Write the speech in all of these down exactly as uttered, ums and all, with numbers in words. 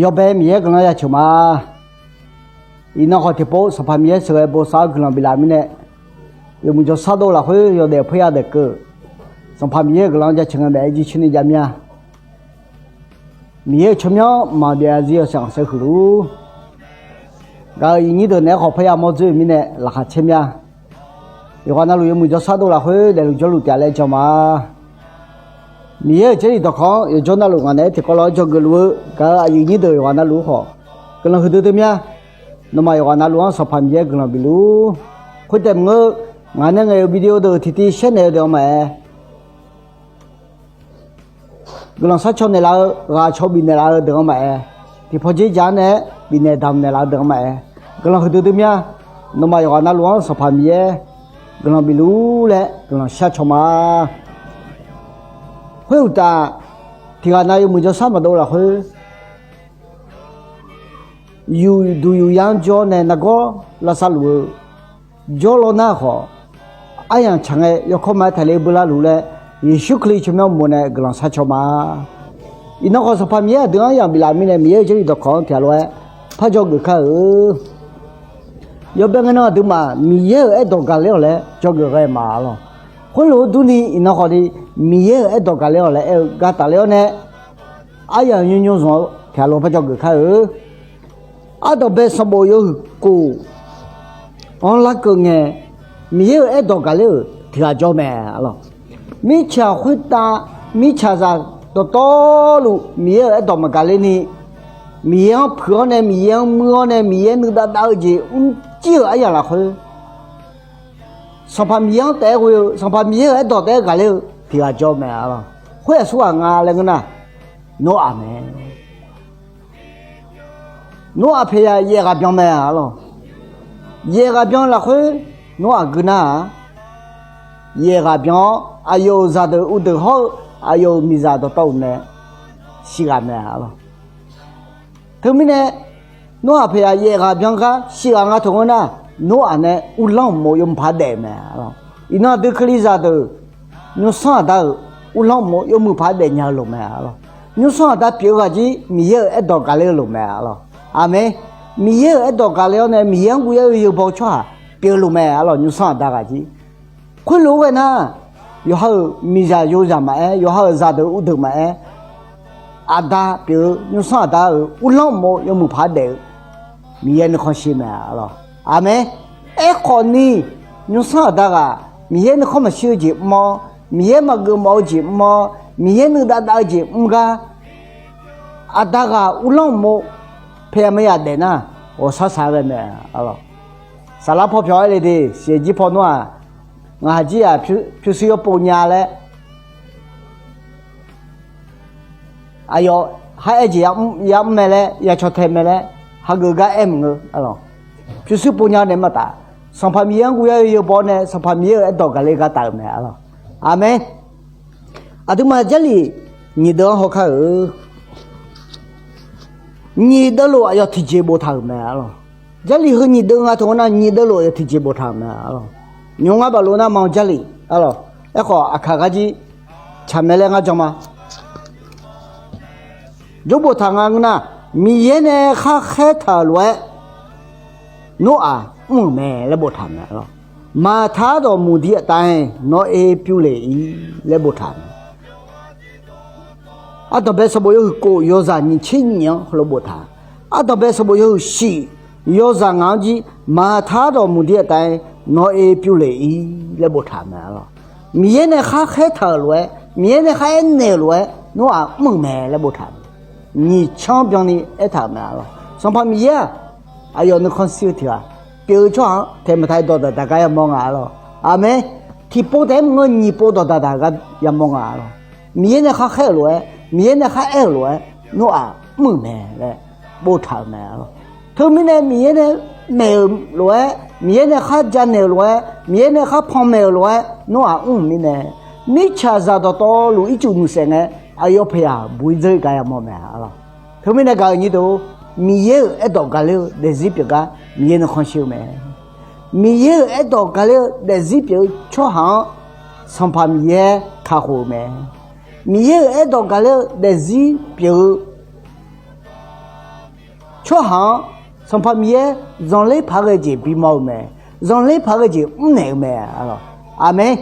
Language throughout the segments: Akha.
Yawbae Miqyaer guiqlanq jaceuq ma. Iqnan khawf tiqpov Sanqpaq Miqyaer sheuqghae bosav-awr guiqlanq biflaf mirnae, yawmuiq jawrshar dov lafkhoer yawdaef paerya daef keuv-eu Sanqpaq Miqyaer-euq guiqlanq jaceuq ngae maeq-aer jircoer ni jav mir-a. Miqyaer-euq tsawrmyanr maqbyav zarzir yawshaef khanqsaer huiq luf-ur. Gaq-euq iqnyir deuq naeq-aer khawf parya mawr dzoer-euq mirnae laqkhaq caer mir-a. Yawqghaq navluf yawmuiq jawrshar dov lafkhoer daefluf jawrluf taef laer jan ma. Miqyaer-euq Jarlif dawqkawq-anr yawqjawr navluf ngaq naeq-aer tiqkawv lof-aer dzawgeuf luf-eu gaq-euq aqyuif nyir deuq yawqghaq navluf-ur khawf, guiqlanq huiqdui dui mir-a. Nawmaf yawqghaq navluf-anr Sanqpaq Miqyaer guiqlanq bifluf-ur. Khoertaef maqngeur, ngaq nae ngaeq-euq video deuq tiqtiv shaer naeq-eu deuq-anr maqaer, guiqlanq sharcaw naeqlaf-eu, ghaq caw bifnaeq laf-eu deuq-anr maqaer, tiqpaw dzer jaq-anr nae bifnaeq damq naeqlaf-eu deuq-anr maqaer, guiqlanq huiqdui dui mir-a. Nawmaf yawqghaq navluf-anr Sanqpaq Miqyaer guiqlanq bifluf-ur laer guiqlanq sharcaw ma. Khoeruqtaf, tiqghaq nav yawmuiq jawrshar maqdov lafkhoer, yuqduq yuqya-anr jawr nae nargawr lavsav luf-eu jawrlaw nar khawf, aryamq tsaq ngae yawkawr ma-aer taqler beular luf laer, Yeqsur Kali tsawrmyanr uqmov nae guiqlanq sharcaw ma. Iqnan khawf Sanqpaq Miqyaer aqdui-anr yamq biflaf mirnae Miqyaer-euq Jarlif dawqkawq-anr tiqghaq lof-aer par dzawgeuf kar-euq. Yawbae ngae nan aqduimaf Miqyaer-euq aerdawq gaqler-awq laer dzawgeuf ghae ma lawq. Khoerlof-aer durni iqnan khawfni Miqyaer-euq aerdawq gaqler-awq laer aer-eu gar tafler-awr nae, aryamq nymrnymr zanq-eu tiqghaq lof-aer par dzawgeuf kar-euq. Ardanqbae sanqbof yawhuiq kof-anr larkeuv ngae, Miqyaer-euq aerdawq gaqler-euq tiqghaq jawr mae lawq. Mirtsaq khoertav, mirtsaqzaq dawqtawvluf Miqyaer-euq aerdawq maqgaqler ni, Miqyaer-anr puiq-awr nae, Miqyaer-anr muir-awr nae, Miqyaer nuidav dav-eu jeq mrjir-euq aryamq lafkhoer, Sanqpaq Miqyaer-anr taef-aer ghoe-eu, Sanqpaq Miqyaer-euq aerdawq taef-aer gaqler-eu tiqghaq jawr mae lawq. Khoer aqsurghaq nga laer ngeur nar, Noraq mae. Noraq paeqyaq yaef ghaq byan mae lawq. Yaef ghaq byan lafkhoer Noraq gui nar-aq, yaef ghaq byan-awr aqyawf-euq zaqdeuq uvdeuq hawr-eu aqyawf-euq miqzaq dawqtawvluf nae shif ghaq mae lawq. Teumirnae, Noraq paeqyaq yaef ghaq byan gar shif ghaq nga taq ngeur nar, Noraq nae uvlanr uqmov yawmuiq paq daef mae lawq. Iqnan aqdui Kalizaq deuq, nymrsanr aqda-euq uvlanr uqmov yawmuiq paq daef nya-eu loq mae lawq. Nymrsanr aqda pyeuf-eu ghaq jir Miqyaer-euq aerdawq gaqler-eu loq mae lawq. Aqmeq. Miqyaer-euq aerdawq gaqler-awr nae Miqyaer-anr guv yar-eu yawbaw-eu tsawrhaq pyeuf-eu loq mae lawq. Nymrsanr aqda ghaq jir. Khoerlof-aer ghae nar, yawqha-euq miqzaq yozaq maqaer, yawqha-euq zaqdeuq uvdeuq maqaer, aqda pyeuf-eu nymrsanr aqda-euq uvlanr uqmov yawmuiq paq daef-eu Miqyaer nuikhanr shir mae lawq. Aqmeq. Aerkhawf ni, nymrsanr aqda ghaq Miqyaer nuikhanr maqshir-eu jeq mr-awr, Miqyaer maqgeuf mawf-eu jeq mr-awr, Miqyaer nuidav dav-eu jeq mr gar, aqda ghaq uvlanr uqmov paeqyaq maqya daef nar, ghawqshaq shaq-aer ghae mae lawq. Saflar paw pyawq-aer le de, siqjir paw nawr-aq, ngaq haq jir-aq pyurshuir yawpov nya laer, aqyawf khar aer jeq yamr mae laer, ya caw tae mae laer, hageuf gar aer maqngeur. Pyurshuir pov nya nae maqtaf, Sanqpaq Miqyaer-anr guv yar-eu yawbaw nae Sanqpaq Miqyaer-euq aerdawq gaqler gar taf-euq mae lawq. Aqmeq. Aqduimaf Jarlif nyiq deuv-anr hawkar-euq. Nyiq deuv lof aqyawf tiqjeq boftaq-euq mae lawq. Jarlif heu nyiq deuv nga taq ngeur nar, nyiq deuv lof aqyawf tiqjeq boftaq-euq mae lawq. Nymq-mr ngar baf lof nar ma-eu Jarlif lawq. Aerkhawf aqkaq gar jir tsaq mae laer ngar jan ma. Jawr boftaq nga ngeur nar, Miqyaer nae khar khaer taq-euq lof-aer Noraq mr-euq mae laer boftaq mae lawq. Maqtaq dawq muiqdir aqtav-aer nawr oe pyur le-ir laer boftaq mae. Ardanqbae sanqbof yawhuiq kof yawzaq nyiq tser nyiq-anr heulof boftaq. Ardanqbae sanqbof yawhuiq shif yawzaq ngaq-anr jir maqtaq dawq muiqdir aqtav-aer nawr oe pyur le-ir laer boftaq mae lawq. Miqyaer nae khar khaer taq-euq lof-aer, Miqyaer nae khar aernaeq-euq lof-aer Noraq mr-euq mae laer boftaq mae. Nyiq tsanr byanni aertaq-euq mae lawq. Sanqpaq Miqyaer-aq, aqyawf nuikhanr shir-eu tiq ghaq, pyeuf-eu tsawrhaq-anr taeq maqtaq-aer dawqdaq daq gar yamawr nga lawq. Aqmeq. Tiqpov taef-aer maqngeur, nyiq pov dawqdaq daq gar yamawr nga lawq. Miqyaer nae khar khaer-euq lof-aer, Miqyaer nae khar aer-euq lof-aer Noraq mr-euq mae laer boftaq-euq mae lawq. Teumirnae Miqyaer nae maeq-euq lof-aer, Miqyaer nae khar janaeq-euq lof-aer, Miqyaer nae khar panmaeq-euq lof-aer Noraq mr-euq mirnae, mirtsaqzaq dawqtawvluf ircuf nuisaef ngae, aqyawf paeqyaq buq-ir dzeur-ir gar yamawr mae lawq. Teumirnae gaq-euq nyir deuq-or, Miqyaer-euq aerdawq gaqler-eu daefzir pyeuf gar Miqyaer nuikhanr shir-eu mae. Miqyaer-euq aerdawq gaqler-eu daefzir pyeuf-eu tsawrhaq-anr Sanqpaq Miqyaer kakhof-eu mae. Miqyaer-euq aerdawq gaqler-eu daefzir pyeuf-eu tsawrhaq-anr Sanqpaq Miqyaer zanqler paq-aer ghae-eu jeq bimawr-eu mae. Zanqler paq-aer ghae-eu jeq mrnaeq-eu mae. Aqmeq.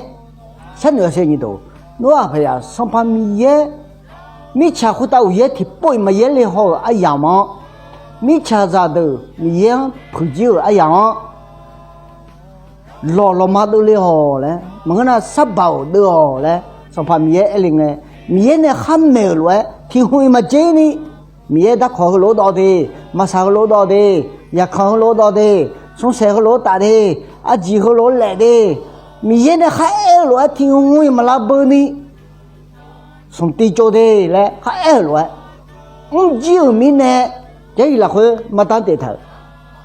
Sharnoeq-awr sher nyi deuq, nawr aqpyaq Sanqpaq Miqyaer mirtsaq khoertav uqyaer tiqpov-iq maqyaer le haw-euq aryamq-anr, mirtsaqzaq deuq Miqyaer-anr puiqjir-euq aryamq-anr lawq lawqma deuvle haw laer, maqngeur nar sarbaq-awq deuv-awq laer Sanqpaq Miqyaer aer le ngae, Miqyaer nae khar maeq-euq lof-aer tiq hmq-iq maqjer ni, Miqyaer darkawq heulof-aer dawv de, maqsaq heulof-aer dawv de, yaqkanq heulof-aer dawv de, smrsaeq heulof-aer taf de, arjiq heulof-aer laef de, Miqyaer nae khar aer-eu lof-aer tiq hmq-iq maqlavbeu ni, smq tiv tsov de laer khar aer-euq lof-aer mrjir-euq mirnae, Jarlif lafkhoer mardanr taeftaq-euq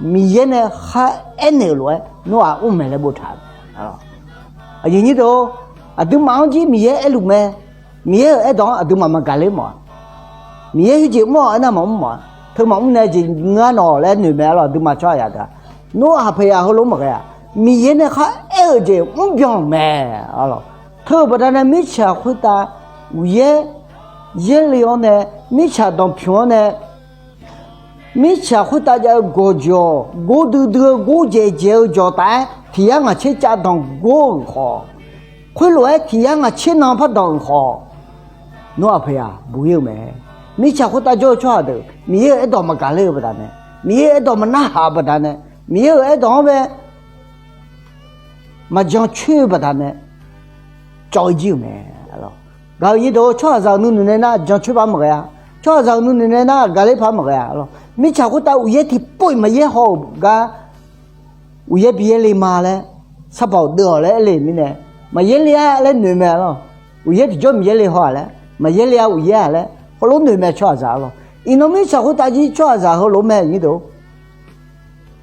Miqyaer nae khar aernaeq-euq lof-aer nawr-aq mr mae laer boftaq-euq. Aqyuif nyir deuq, aqduimaf-anr jir Miqyaer aerluf mae. Miqyaer-euq aerdawq-anr aqduimaf maqgaq ler mawf-a. Miqyaer heujeq mr-awq aernar maqmr mawf-a. Teu maqmr nae jeq ngeur-a nawq laer noeq mae arlawq. Aqduimaf tsawrhaq yaq deuq-aq, nawr aqpyaq heulof maqghae-a. Miqyaer nae khar aer-euq jeq mrbyan-euq mae arlawq. Teu-euq baqdanae mirtsaq khoertav uqyaer yaerle-awr nae, mirtsaq danqpymq-anr nae, mirtsaq khoertav jav-eu gawqjawq gordui dui-eu gordzaeq dzaeq-eu jawq taf-aer tiq yar ngaq tser cav danq gor-euq khawf, khoerlof-aer tiq yar ngaq tser nan par danq-euq khawf, nawr aqpyaq buq-ir-eu mae. Mirtsaq khoertav jawr-eu tsawrhaq deuq Miqyaer-euq aerdawq maqgaq ler-eu baqdanae, Miqyaer-euq aerdawq maqnarhaq-eu baqdanae, Miqyaer-euq aerdawq-anr bae maqjan coer-eu baqdanae cawv-ir jir-euq mae. Gaq-euq nyir deuq, tsawrhaqzaq-euq nuinoeq nae nar jan coer paq maqghae-a. Tsawrhaqzaq-euq nuinoeq nae nar gaq ler paq maqghae-a. Mirtsaq khoertav uqyaer tiqpov-iq maqyaer haw-euq gar uqyaer bi yaer le ma laer sarbaq-awq deuv-awq laer aer le mirnae, maqyaer le-a laer noeq mae arlawq. Uqyaer tiqjawr Miqyaer le haw-aq laer, maqyaer le-a uqyaer-aq laer heulof noeq mae tsawrhaqzaq arlawq. Iqnan mirtsaq khoertav jir tsawrhaqzaq heulof mae nyir deuq.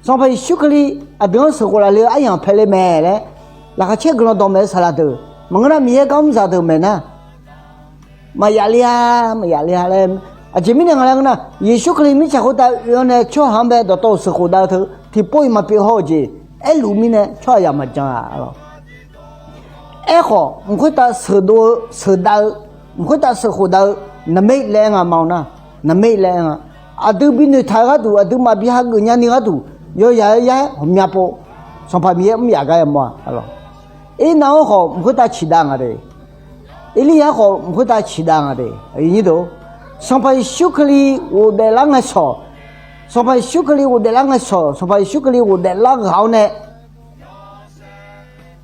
Sanqpaq Yeqsur Kali aqdui-anr sheuqkhof laf le-eu aryamq pae le mae laer laqkhaq caer guiqlanq dawq maeq-eu saqlaq deuq, maqngeur nar Miqyaer gar mr zaq deuq maeq nar, maqyaf le-a, maqyaf le-a laer. Aqjeq mirnae nga laer ngeur nar, Yeqsur Kali mirtsaq khoertav oe-awr nae tsawrhaq-anr bae dawqtawv-euq sheuqkhof dav-eu teu tiqpov-iq maqpyeuf haw-eu jeq aerluf mirnae tsawrhaqzaq maqjan-a arlawq. Aerkhawf mq khoertav sheuqdov-eu sheuqdav-eu, mq khoertav sheuqkhof dav-eu naqmer laer aer nga ma-awr nar, naqmer laer aer nga. Aqdui bi noeqtaq-eu gharduq, aqduimaf bi hageuf nyani gharduq, yawzaq-aer yar-aer ghawqmya pov Sanqpaq Miqyaer mr yaf gar yamawr-a arlawq. Ernav-anr khawf mq khoertav ciqdav nga de. Erliryav khawf mq khoertav ciqdav nga de. Sanqpaq Yeqsur Kali ghofdaef lar ngae shawq, Sanqpaq Yeqsur Kali ghofdaef lar ngae shawq, Sanqpaq Yeqsur Kali ghofdaef lar ghaq-awr nae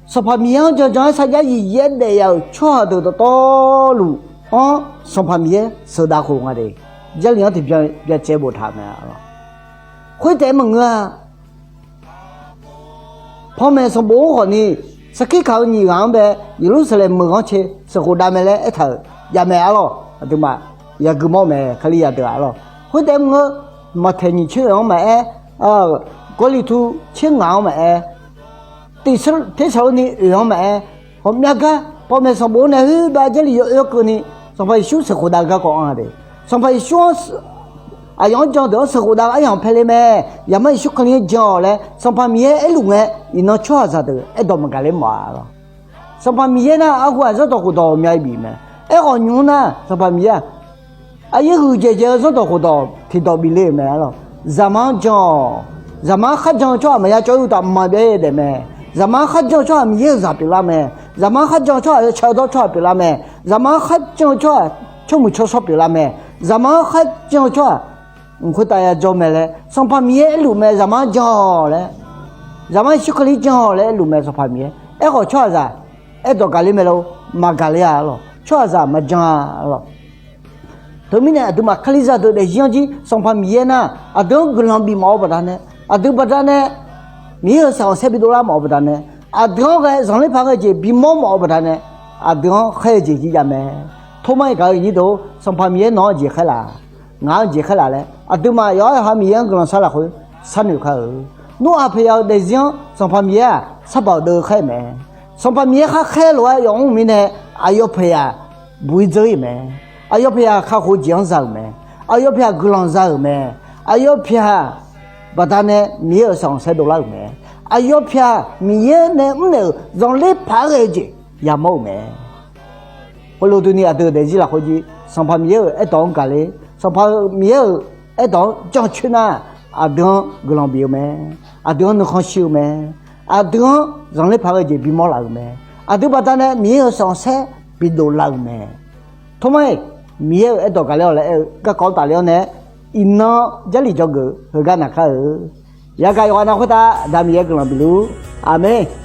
Sanqpaq Miqyaer-anr janjan-aer sarjax yiq yaer daef yaf-euq tsawrhaq deuq dawqtawvluf-anr Sanqpaq Miqyaer sheuqdav khof nga de. Jarlif-anr tiqbyan byacaev boftaq mae arlawq. Khoertaef maqngeur-a. Panmaeq sanqbof-anr khawfni, sarkir kaq-eu nyiq ghaq-anr bae Yeqlursaqlaeq meuq ghanrcae sheuqkhof dav mae laer aertaq-euq jav mae arlawq. Aqduimaf yagui mawr mae, Kalizaq deuq-aq arlawq. Khoertaef maqngeur, Maqtaeq nyiq tser oeq-anr maqaer, Gawrliqtu tser ngaq-anr maqaer, Tiq Tersaqlorni oeq-anr maqaer, ghawqmya gar panmaeq sanqbof-anr nae khoerbav Jarlif yawoer keuvni Sanqpaq Yeqsur sheuqkhof dav-eu garkawv anr-a de. Sanqpaq Yeqsur-anr aqyawf-anr jan deuq-anr sheuqkhof dav-eu aryamq pae le mae. Yaqmar Yeqsur Kali-anr jan-awq laer Sanqpaq Miqyaer aerluf ngae, iqnan tsawrhaqzaq deuq aerdawq maqgaq ler mawf-a arlawq. Sanqpaq Miqyaer nar arhu-aq zanrdawq khofdawq myav bif mae. Aerkhawf nymr nar Sanqpaq Miqyaer-aq, aqyaer huiqdzaeq dzaeq-eu zanrdawq khofdawq tiqdawq bif le-euq mae arlawq. Zaqmar-anr jan-awq. Zaqmar-anr kharjan-eu tsawrhaq maqya cawv-ir uqtaf maqbyav-ir daef mae. Zaqmar-anr kharjan-eu tsawrhaq Miqyaer-euq zaq pyeuflar mae. Zaqmar-anr kharjan-eu tsawrhaq yawtsaq-eu dawr tsawrhaq pyeuflar mae. Zaqmar-anr kharjan-eu tsawrhaq tsawrmuiq tsawrshawr pyeuflar mae. Zaqmar-anr kharjan-eu tsawrhaq mq khoertav yajawr mae laer Sanqpaq Miqyaer aerluf mae. Zaqmar-anr jan-awq laer, Zaqmar Yeqsur Kali jan-awq laer aerluf mae Sanqpaq Miqyaer. Aerkhawf tsawrhaqzaq aerdawq gaq ler mae lor, maqgaq ler-a arlawq. Tsawrhaqzaq maqjan-a arlawq. Teumirnae aqduimaf Kalizaq deuq daefzir-anr jir Sanqpaq Miqyaer nar, aqdui-anr guiqlanq bif mawf-eu baqdanae, aqdui baqdanae Miqyaer-euq shaqkhanqsaer bidov lar mawf-eu baqdanae, aqdui-anr ghae zanqler paq ghae jeq bimawr mawf-eu baqdanae, aqdui-anr khaer-eu jeq jir jav mae. Tormar-iq gaq-eu nyir deuq, Sanqpaq Miqyaer nawq-anr jeq khaer laf, ngaq-anr jeq khaer laf laer aqduimaf yawqhar yawqha Miqyaer-anr guiqlanq shar lafkhoer sharnoeq kar-eu. Nawr aqpyaq-euq daefzir-anr Sanqpaq Miqyaer-aq sarbaq deuv khaer mae. Sanqpaq Miqyaer khar khaer lof-aer yawf mr mirnae, aqyawf pyaq buq-ir dzeur-ir mae. Aqyawf pyaq kakhof-eu jeq-anr za-euq mae. Aqyawf pyaq guiqlanq za-euq mae. Aqyawf pyaq baqdanae Miqyaer-euq shaqkhanqsaer dovlar-euq mae. Aqyawf pyaq Miqyaer nae mrnaeq-euq zanqler paq-aer ghae-eu jeq yamawr-euq mae. Khoerlof durni aqdui-euq daefzir lafkhoer jir Sanqpaq Miqyaer-euq aerdawq-anr gaq ler, Sanqpaq Miqyaer-euq aerdawq-anr jancoer nar, aqdui-anr guiqlanq bif-eu mae. Aqdui-anr nuikhanr shir-eu mae. Aqdui-anr zanqler paq-eu jeq bimawr laf-euq mae. Aqdui baqdanae Miqyaer-euq sanqsaer bidof laf-euq mae. Tormar-iq, Miqyaer-euq aerdawq gaqler-awq laer aer-eu garkawv-anr tafler-awr nae, iqnan Jarlif dzawgeuf heugar naqkar-eu. Yagaq yawqghaq na khoertav Aqda Miqyaer guiqlanq bif luf-ur. Aqmeq.